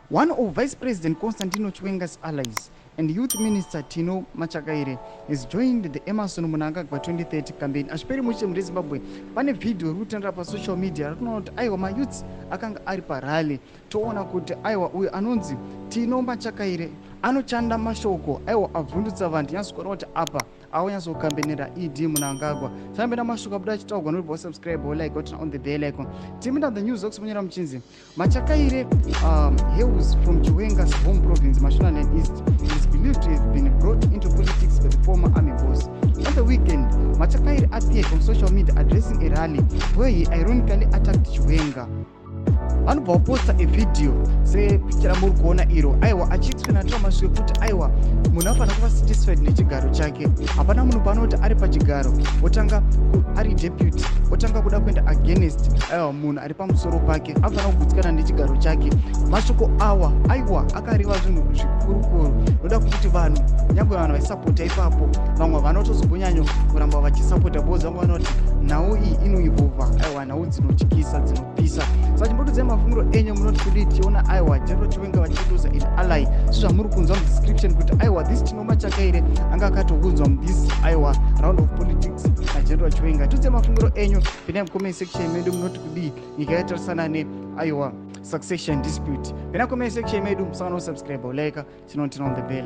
One of Vice President Constantino Chiwenga's allies and Youth Minister Tino Machakaire has joined the Emmerson Mnangagwa 2030 campaign. Hazviperi mushe muri Zimbabwe, pane vhidhiyo riri kutenderera pasocial media ratinoona kuti aiwa, mayouths akanga ari parally. Toona kuti aiwa, uyu anonzi Tino Machakaire anochanda mashoko aiwa avhundutsa vanhu. Tinyatsokuona kuti apa awanyatsokambenera ED Mnangagwa. Tambena mashoko abuda achitaurwa noribva subscribe, like, turn on the bell icon. Timina the news okusimunyera muchinzi Machakaire hails from Chiwenga's home province, Mashonaland East, and is believed to have been brought into politics by the former army boss. On the weekend, Machakaire appeared on social media addressing a rally where he ironically attacked Chiwenga. Vanobva vaposta evhidhiyo sepicha ramuri kuona iro, aiwa, achiexplaina mashoko ekuti aiwa, munhu anofanira kuva satisfied nechigaro chake. Hapana munhu panoti ari pachigaro otanga ari deputy otanga kuda kuenda against aiwa munhu ari pamusoro pake. Anofanira kugutsikana nechigaro chake. Mashoko awa aiwa akareva zvinhu zvikurukuru noda kuti vanhu, nyange vanhu vaisapota ipapo, vamwe vanotozongonyanyo kuramba vachisapota because vamwe vanoti nhau iyi inoinvolva aiwa nhau dzinotyisa, dzinopisa. Saka chimbotudzai mafungiro enyu, munoti kudii? Tiona aiwa General Chiwenga vachiluza an ally, sezvamuri kunzwa mudescription kuti aiwa, this Tino Machakaire anga akatounzwa muthis aiwa round of politics naGeneral Chiwenga. Tiudzai mafungiro enyu, pinai mucomment section medu. Munoti kudii? Nyika yatarisana neaiwa succession dispute. Pinai comment section medu, musangana usubscribe, like, tinoturn on the bell.